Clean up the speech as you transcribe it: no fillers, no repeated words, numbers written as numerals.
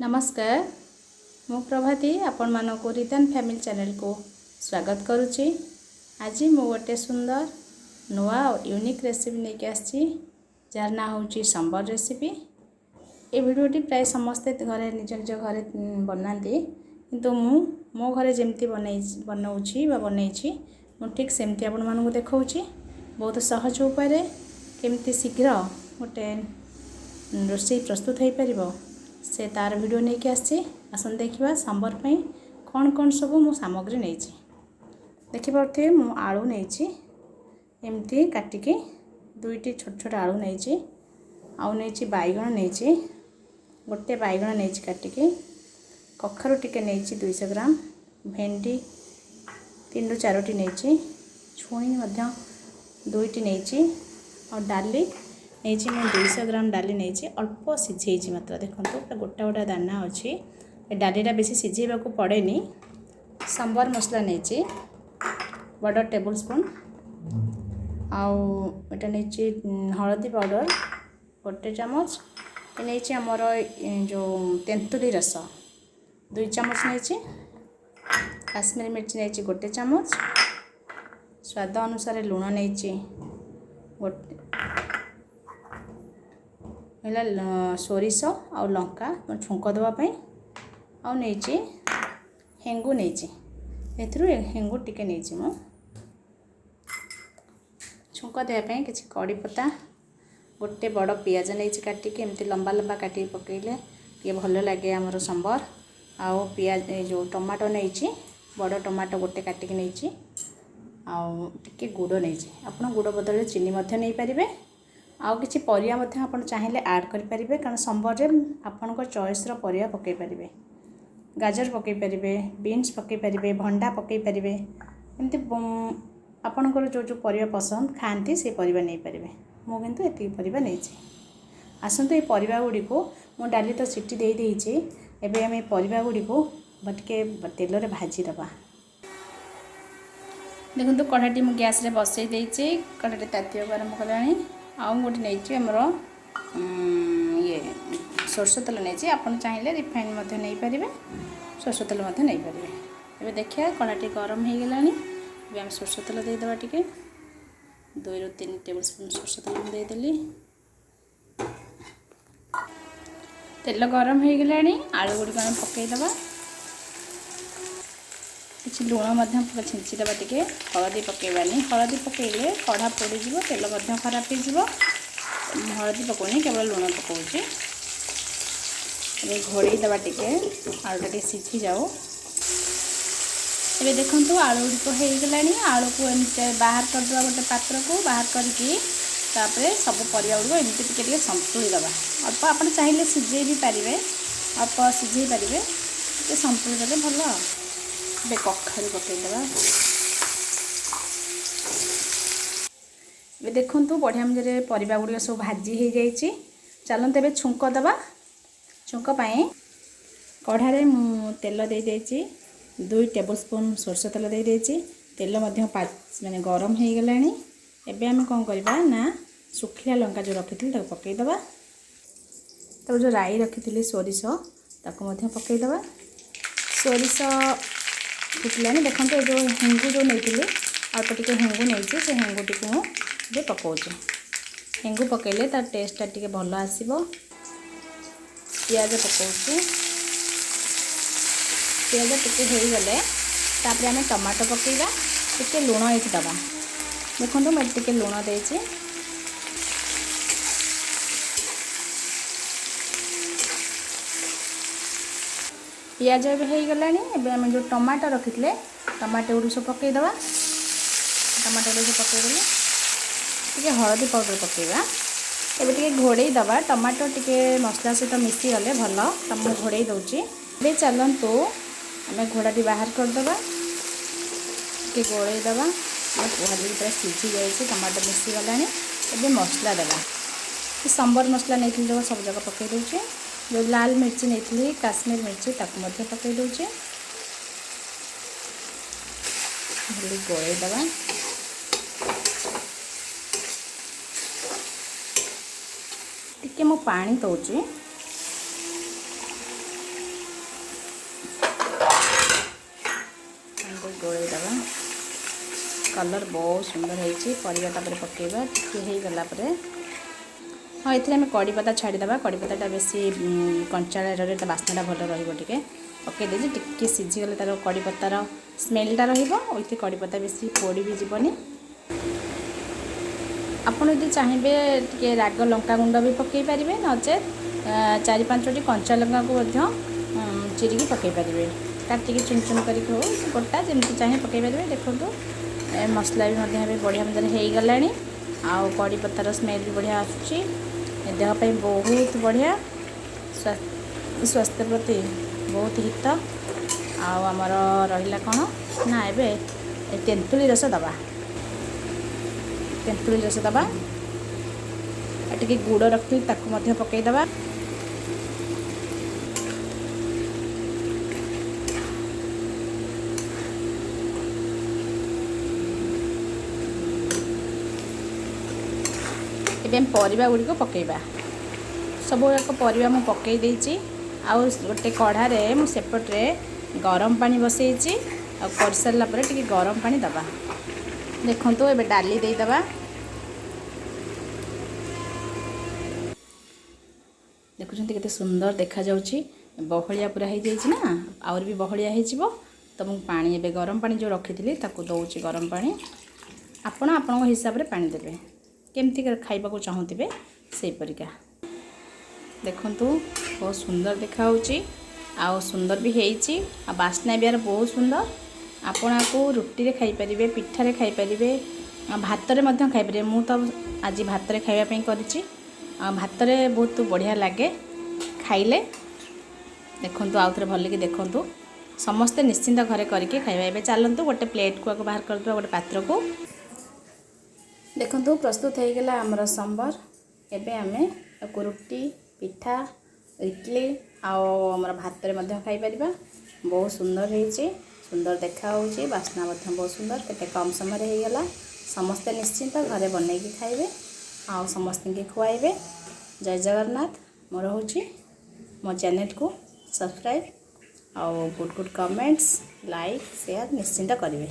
ନମସ୍କାର, ମୁଁ ପ୍ରଭାତୀ ଆପଣମାନଙ୍କୁ ରିଦାନ ଫ୍ୟାମିଲି ଚ୍ୟାନେଲକୁ ସ୍ୱାଗତ କରୁଛି। ଆଜି ମୁଁ ଗୋଟେ ସୁନ୍ଦର ନୂଆ ଆଉ ୟୁନିକ୍ ରେସିପି ନେଇକି ଆସିଛି, ଯାହାର ନାଁ ହେଉଛି ସମ୍ବର ରେସିପି। ଏ ଭିଡ଼ିଓଟି ପ୍ରାୟ ସମସ୍ତେ ଘରେ ନିଜ ନିଜ ଘରେ ବନାନ୍ତି, କିନ୍ତୁ ମୁଁ ମୋ ଘରେ ଯେମିତି ବନାଉଛି ବା ବନେଇଛି, ମୁଁ ଠିକ୍ ସେମିତି ଆପଣମାନଙ୍କୁ ଦେଖାଉଛି। ବହୁତ ସହଜ ଉପାୟରେ କେମିତି ଶୀଘ୍ର ଗୋଟେ ରୋଷେଇ ପ୍ରସ୍ତୁତ ହୋଇପାରିବ, ସେ ତା'ର ଭିଡ଼ିଓ ନେଇକି ଆସିଛି। ଆସନ୍ତୁ ଦେଖିବା ସମ୍ବର ପାଇଁ କ'ଣ କ'ଣ ସବୁ ମୁଁ ସାମଗ୍ରୀ ନେଇଛି। ଦେଖିପାରୁଥିବେ, ମୁଁ ଆଳୁ ନେଇଛି ଏମିତି କାଟିକି, ଦୁଇଟି ଛୋଟ ଛୋଟ ଆଳୁ ନେଇଛି। ଆଉ ନେଇଛି ବାଇଗଣ, ନେଇଛି ଗୋଟେ ବାଇଗଣ ନେଇଛି କାଟିକି। କଖାରୁ ଟିକେ ନେଇଛି 200 ଗ୍ରାମ। ଭେଣ୍ଡି 3ରୁ 4ଟି ନେଇଛି। ଛୁଇଁ ମଧ୍ୟ 2ଟି ନେଇଛି। ଆଉ ଡାଲି ନେଇଛି ମୁଁ 200 ଗ୍ରାମ ଡାଲି ନେଇଛି, ଅଳ୍ପ ସିଝେଇଛି ମାତ୍ର। ଦେଖନ୍ତୁ, ପୁରା ଗୋଟା ଗୋଟା ଦାନା ଅଛି। ଏ ଡାଲିଟା ବେଶୀ ସିଝେଇବାକୁ ପଡ଼େନି। ସମ୍ବର ମସଲା ନେଇଛି ବଡ଼ ଟେବୁଲ୍ ସ୍ପୁନ୍। ଆଉ ଏଇଟା ନେଇଛି ହଳଦୀ ପାଉଡ଼ର 1 ଚାମଚ। ଏ ନେଇଛି ଆମର ଯେଉଁ ତେନ୍ତୁଳି ରସ 2 ଚାମଚ ନେଇଛି। କାଶ୍ମୀରୀ ମିର୍ଚି ନେଇଛି 1 ଚାମଚ। ସ୍ୱାଦ ଅନୁସାରେ ଲୁଣ ନେଇଛି ଗୋଟେ। ହେଲା ସୋରିଷ ଆଉ ଲଙ୍କା ଛୁଙ୍କ ଦେବା ପାଇଁ। ଆଉ ନେଇଛି ହେଙ୍ଗୁ ନେଇଛି, ଏଥିରୁ ହେଙ୍ଗୁ ଟିକେ ନେଇଛି ମୁଁ ଛୁଙ୍କ ଦେବା ପାଇଁ। କିଛି କଡ଼ିପତା, ଗୋଟେ ବଡ଼ ପିଆଜ ନେଇଛି କାଟିକି, ଏମିତି ଲମ୍ବା ଲମ୍ବା କାଟିକି ପକାଇଲେ ଟିକେ ଭଲ ଲାଗେ ଆମର ସମ୍ବର। ଆଉ ପିଆଜ ଏ ଯେଉଁ ଟମାଟୋ ନେଇଛି, ବଡ଼ ଟମାଟୋ ଗୋଟେ କାଟିକି ନେଇଛି। ଆଉ ଟିକେ ଗୁଡ଼ ନେଇଛି। ଆପଣ ଗୁଡ଼ ବଦଳରେ ଚିନି ମଧ୍ୟ ନେଇପାରିବେ। ଆଉ କିଛି ପରିବା ମଧ୍ୟ ଆପଣ ଚାହିଁଲେ ଆଡ଼୍ କରିପାରିବେ, କାରଣ ସମ୍ବରରେ ଆପଣଙ୍କ ଚଏସ୍ର ପରିବା ପକାଇ ପାରିବେ। ଗାଜର ପକାଇ ପାରିବେ, ବିନ୍ସ ପକାଇ ପାରିବେ, ଭଣ୍ଡା ପକାଇ ପାରିବେ। ଏମିତି ଆପଣଙ୍କର ଯେଉଁ ଯେଉଁ ପରିବା ପସନ୍ଦ ଖାଆନ୍ତି, ସେ ପରିବା ନେଇପାରିବେ। ମୁଁ କିନ୍ତୁ ଏତିକି ପରିବା ନେଇଛି। ଆସନ୍ତୁ, ଏଇ ପରିବା ଗୁଡ଼ିକୁ ମୁଁ ଡାଲି ତ ସିଟି ଦେଇ ଦେଇଛି, ଏବେ ଆମେ ପରିବା ଗୁଡ଼ିକୁ ଟିକେ ତେଲରେ ଭାଜିଦେବା। ଦେଖନ୍ତୁ, କଢ଼ାଟି ମୁଁ ଗ୍ୟାସ୍ରେ ବସେଇ ଦେଇଛି, କଢ଼ାଟି ତାତିବାକୁ ଆରମ୍ଭ କଲାଣି। ଆଉ ମୁଁ ଗୋଟେ ନେଇଛି ଆମର ଇଏ ସୋରିଷ ତେଲ ନେଇଛି। ଆପଣ ଚାହିଁଲେ ରିଫାଇନ୍ ମଧ୍ୟ ନେଇପାରିବେ, ସୋରିଷ ତେଲ ମଧ୍ୟ ନେଇପାରିବେ। ଏବେ ଦେଖିବା, କଢ଼ାଟି ଗରମ ହେଇଗଲାଣି। ଏବେ ଆମେ ସୋରିଷ ତେଲ ଦେଇଦେବା ଟିକେ। 2ରୁ 3 ଟେବୁଲ୍ ସ୍ପୁନ୍ ସୋରିଷ ତେଲ ମୁଁ ଦେଇଦେଲି। ତେଲ ଗରମ ହେଇଗଲାଣି, ଆଳୁ ଗୁଡ଼ିକ ଆମେ ପକାଇଦେବା। କିଛି ଲୁଣ ମଧ୍ୟ ଛିଞ୍ଚିଦେବା ଟିକେ। ହଳଦୀ ପକାଇବାନି, ହଳଦୀ ପକାଇଲେ କଢ଼ା ପୋଡ଼ିଯିବ, ତେଲ ମଧ୍ୟ ଖରାପ ହେଇଯିବ। ହଳଦୀ ପକାଉନି, କେବଳ ଲୁଣ ପକାଉଛି। ଏବେ ଘୋଡ଼େଇ ଦେବା ଟିକେ, ଆଳୁଟା ଟିକେ ସିଝିଯାଉ। ଏବେ ଦେଖନ୍ତୁ, ଆଳୁ ଗୁଡ଼ିକ ହେଇଗଲାଣି। ଆଳୁକୁ ଏମିତି ବାହାର କରିଦେବା ଗୋଟେ ପାତ୍ରକୁ। ବାହାର କରିକି ତାପରେ ସବୁ ପରିବା ଗୁଡ଼ିକ ଏମିତି ଟିକେ ଟିକେ ସନ୍ତୁଳି ଦେବା ଅଳ୍ପ। ଆପଣ ଚାହିଁଲେ ସିଝେଇ ବି ପାରିବେ, ଅଳ୍ପ ସିଝେଇ ପାରିବେ, ଟିକେ ସନ୍ତୁଳି ଦେଲେ ଭଲ। ଏବେ କଖାରୁ ପକାଇଦେବା। ଏବେ ଦେଖନ୍ତୁ, ବଢ଼ିଆ ମଜାରେ ପରିବା ଗୁଡ଼ିକ ସବୁ ଭାଜି ହେଇଯାଇଛି। ଚାଲନ୍ତୁ ଏବେ ଛୁଙ୍କ ଦେବା। ଛୁଙ୍କ ପାଇଁ କଢ଼ାରେ ମୁଁ ତେଲ ଦେଇଦେଇଛି, 2 ଟେବୁଲ୍ ସ୍ପୁନ୍ ସୋରିଷ ତେଲ ଦେଇଦେଇଛି। ତେଲ ମଧ୍ୟ ମାନେ ଗରମ ହେଇଗଲାଣି। ଏବେ ଆମେ କ'ଣ କରିବା ନା ଶୁଖିଲା ଲଙ୍କା ଯେଉଁ ରଖିଥିଲି, ତାକୁ ପକାଇଦେବା। ତାପରେ ଯେଉଁ ରାଇ ରଖିଥିଲି ସୋରିଷ, ତାକୁ ମଧ୍ୟ ପକାଇଦେବା। ସୋରିଷ ଫୁଟିଲାଣି। ଦେଖନ୍ତୁ, ଏ ଯେଉଁ ହେଙ୍ଗୁ ଯେଉଁ ନେଇଥିଲି, ଅଳ୍ପ ଟିକେ ହେଙ୍ଗୁ ନେଇଛି, ସେ ହେଙ୍ଗୁଟିକୁ ମୁଁ ଏବେ ପକାଉଛି। ହେଙ୍ଗୁ ପକାଇଲେ ତାର ଟେଷ୍ଟଟା ଟିକେ ଭଲ ଆସିବ। ପିଆଜ ପକାଉଛି। ପିଆଜ ଟିକେ ହେଇଗଲେ ତାପରେ ଆମେ ଟମାଟୋ ପକାଇବା। ଟିକେ ଲୁଣ ଏଇଠି ଦେବା। ଦେଖନ୍ତୁ, ମୁଁ ଏଠି ଟିକେ ଲୁଣ ଦେଇଛି। ପିଆଜ ଏବେ ହେଇଗଲାଣି। ଏବେ ଆମେ ଯେଉଁ ଟମାଟୋ ରଖିଥିଲେ, ଟମାଟୋ ଗୁଡ଼ିକ ସବୁ ପକାଇଦେବା। ଟମାଟୋ ଗୁଡ଼ିକ ସବୁ ପକାଇଦେଲେ ଟିକେ ହଳଦୀ ପାଉଡ଼ର ପକାଇବା। ଏବେ ଟିକେ ଘୋଡ଼େଇ ଦେବା। ଟମାଟୋ ଟିକେ ମସଲା ସହିତ ମିଶିଗଲେ ଭଲ ତ ମୁଁ ଘୋଡ଼େଇ ଦେଉଛି। ଏବେ ଚାଲନ୍ତୁ ଆମେ ଘୋଡ଼ାଟି ବାହାର କରିଦେବା, ଟିକେ ଗୋଳେଇ ଦେବା। ଆଉ ଭଲିକି ପୁରା ସିଝି ଯାଇଛି, ଟମାଟୋ ମିଶିଗଲାଣି। ଏବେ ମସଲା ଦେବା। ସମ୍ବର ମସଲା ନେଇଥିଲି ଯେଉଁ, ସବୁ ଯାକ ପକାଇ ଦେଉଛି। ଯେଉଁ ଲାଲ ମିର୍ଚି ନେଇଥିଲି, କାଶ୍ମୀର ମିର୍ଚି, ତାକୁ ମଧ୍ୟ ପକାଇ ଦେଉଛି। ଭଲ ଗୋଳେଇ ଦେବା। ଟିକେ ମୁଁ ପାଣି ଦେଉଛି। କଲର୍ ବହୁତ ସୁନ୍ଦର ହେଇଛି। ପରିବା ତାପରେ ପକାଇବା ଟିକେ ହେଇଗଲା ପରେ। ହଁ, ଏଥିରେ ଆମେ କଡ଼ିପତା ଛାଡ଼ିଦେବା। କଡ଼ିପତାଟା ବେଶୀ କଞ୍ଚାଳିଆ ରହିଲେ ତା ବାସ୍ନାଟା ଭଲ ରହିବ। ଟିକେ ପକାଇ ଦେଇଛି। ଟିକେ ସିଝିଗଲେ ତା'ର କଡ଼ିପତାର ସ୍ମେଲ୍ଟା ରହିବ, ଏଥିରେ କଡ଼ିପତା ବେଶୀ ପୋଡ଼ି ବି ଯିବନି। ଆପଣ ଯଦି ଚାହିଁବେ, ଟିକେ ରାଗ ଲଙ୍କା ଗୁଣ୍ଡ ବି ପକାଇ ପାରିବେ, ନଚେତ୍ 4-5ଟି କଞ୍ଚା ଲଙ୍କାକୁ ମଧ୍ୟ ଚିରିକି ପକାଇ ପାରିବେ। କାଟିକି ଚୁନ ଚୁନ କରିକି ହଉ, ଗୋଟା ଯେମିତି ଚାହିଁ ପକାଇ ପାରିବେ। ଦେଖନ୍ତୁ, ମସଲା ବି ମଧ୍ୟ ଏବେ ବଢ଼ିଆ ମଧ୍ୟରେ ହେଇଗଲାଣି ଆଉ କଡ଼ିପତାର ସ୍ମେଲ୍ ବି ବଢ଼ିଆ ଆସୁଛି। ଦେହ ପାଇଁ ବହୁତ ବଢ଼ିଆ, ସ୍ୱାସ୍ଥ୍ୟ ପ୍ରତି ବହୁତ ହିତ। ଆଉ ଆମର ରହିଲା କ'ଣ ନା ଏବେ ତେନ୍ତୁଳି ରସ ଦେବା। ତେନ୍ତୁଳି ରସ ଦେବା ଆଉ ଟିକେ ଗୁଡ଼ ରଖିଥିଲି, ତାକୁ ମଧ୍ୟ ପକାଇଦେବା। ଏବେ ଆମେ ପରିବା ଗୁଡ଼ିକ ପକାଇବା। ସବୁ ଯାକ ପରିବା ମୁଁ ପକାଇ ଦେଇଛି। ଆଉ ଗୋଟେ କଢ଼ାରେ ମୁଁ ସେପଟରେ ଗରମ ପାଣି ବସେଇଛି ଆଉ କରିସାରିଲା ପରେ ଟିକେ ଗରମ ପାଣି ଦେବା। ଦେଖନ୍ତୁ, ଏବେ ଡାଲି ଦେଇଦେବା। ଦେଖୁଛନ୍ତି କେତେ ସୁନ୍ଦର ଦେଖାଯାଉଛି? ବହଳିଆ ପୁରା ହେଇଯାଇଛି ନା, ଆହୁରି ବି ବହଳିଆ ହେଇଯିବ। ତ ମୁଁ ପାଣି ଏବେ ଗରମ ପାଣି ଯେଉଁ ରଖିଥିଲି, ତାକୁ ଦେଉଛି ଗରମ ପାଣି। ଆପଣ ଆପଣଙ୍କ ହିସାବରେ ପାଣି ଦେବେ, କେମିତି ଖାଇବାକୁ ଚାହୁଁଥିବେ ସେଇପରିକା। ଦେଖନ୍ତୁ, ବହୁତ ସୁନ୍ଦର ଦେଖାହେଉଛି ଆଉ ସୁନ୍ଦର ବି ହେଇଛି ଆଉ ବାସ୍ନା ବି ଆର ବହୁତ ସୁନ୍ଦର। ଆପଣ ଆକୁ ରୁଟିରେ ଖାଇପାରିବେ, ପିଠାରେ ଖାଇପାରିବେ, ଆଉ ଭାତରେ ମଧ୍ୟ ଖାଇପାରିବେ। ମୁଁ ତ ଆଜି ଭାତରେ ଖାଇବା ପାଇଁ କରିଛି ଆଉ ଭାତରେ ବହୁତ ବଢ଼ିଆ ଲାଗେ ଖାଇଲେ। ଦେଖନ୍ତୁ, ଆଉ ଥରେ ଭଲକି ଦେଖନ୍ତୁ। ସମସ୍ତେ ନିଶ୍ଚିନ୍ତ ଘରେ କରିକି ଖାଇବା। ଏବେ ଚାଲନ୍ତୁ, ଗୋଟେ ପ୍ଲେଟ୍କୁ ଆକୁ ବାହାର କରିଦେବା, ଗୋଟେ ପାତ୍ରକୁ। ଦେଖନ୍ତୁ, ପ୍ରସ୍ତୁତ ହେଇଗଲା ଆମର ସମ୍ବର। ଏବେ ଆମେ ତାକୁ ରୁଟି, ପିଠା, ଇଡ଼ଲି ଆଉ ଆମର ଭାତରେ ମଧ୍ୟ ଖାଇପାରିବା। ବହୁତ ସୁନ୍ଦର ହେଇଛି, ସୁନ୍ଦର ଦେଖାହେଉଛି, ବାସ୍ନା ମଧ୍ୟ ବହୁତ ସୁନ୍ଦର। କେତେ କମ୍ ସମୟରେ ହେଇଗଲା। ସମସ୍ତେ ନିଶ୍ଚିନ୍ତ ଘରେ ବନେଇକି ଖାଇବେ ଆଉ ସମସ୍ତଙ୍କୁ ଖୁଆଇବେ। ଜୟ ଜଗନ୍ନାଥ। ମୁଁ ରହୁଛି। ମୋ ଚ୍ୟାନେଲକୁ ସବସ୍କ୍ରାଇବ୍ ଆଉ good good comments, like, share ନିଶ୍ଚିନ୍ତ କରିବେ।